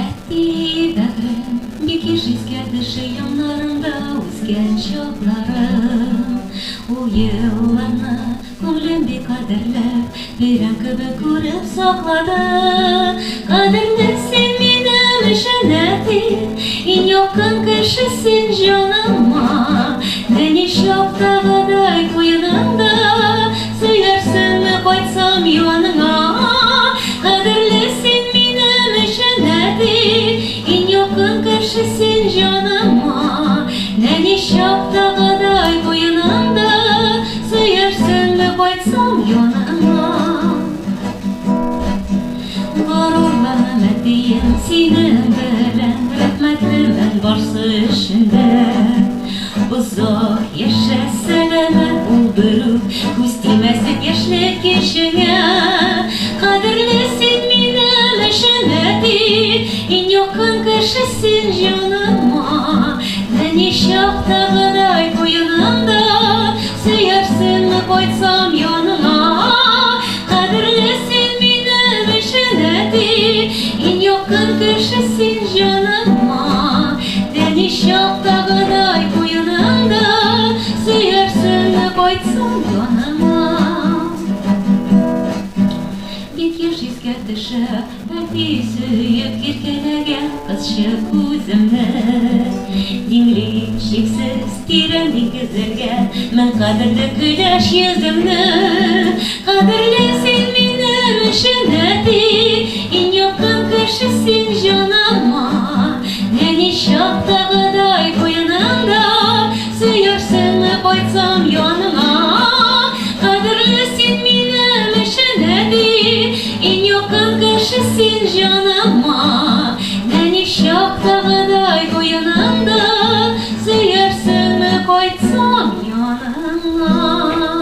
Әти бәгърем, бик еш искә төшә яннарыңда үскән чакларым. Ул елларны күңлем бик кадерләп, бәйрәм кебек күреп саклады. Кадерле син минем өчен, әти, иң якын кеше син җаныма. Нәни чактагыдай куеныңда сөярсеңме кайтсам яныңа? Кадерле син минем өчен, әти, иң якын кеше син җаныма. Нәни чактагыдай куеныңда сөярсеңме кайтсам яныңа? Горурланам, әтием, синең белән, рәхмәтлемен барсы өчен дә. Озак яшә, сәламәт бул берүк, күз тимәсен яшьлек кичеңә. Кадерле син минем өчен, әти, иң якын кеше син җаныма. Нәни чактагыдай куеныңда сөярсеңме кайтсам яныңа? Кадерле син минем өчен, әти, иң якын кеше син җаныма. Нәни чактагыдай куеныңда сөярсеңме кайтсам яныңа? Бик еш искә төшә әти сөеп иркәләгән кызчык үземне. Тиңлим чиксез тирән диңгезләргә мең кадерле көләч йөзеңне. Кадерле син минем өчен, әти, иң якын кеше син җаныма. Нәни чактагыдай куеныңда сөярсеңме кайтсам яныңа? Кадерле син минем өчен, әти, иң якын кеше син җаныма. Нәни чактагыдай куеныңда сөярсеңме кайтсам яныңа?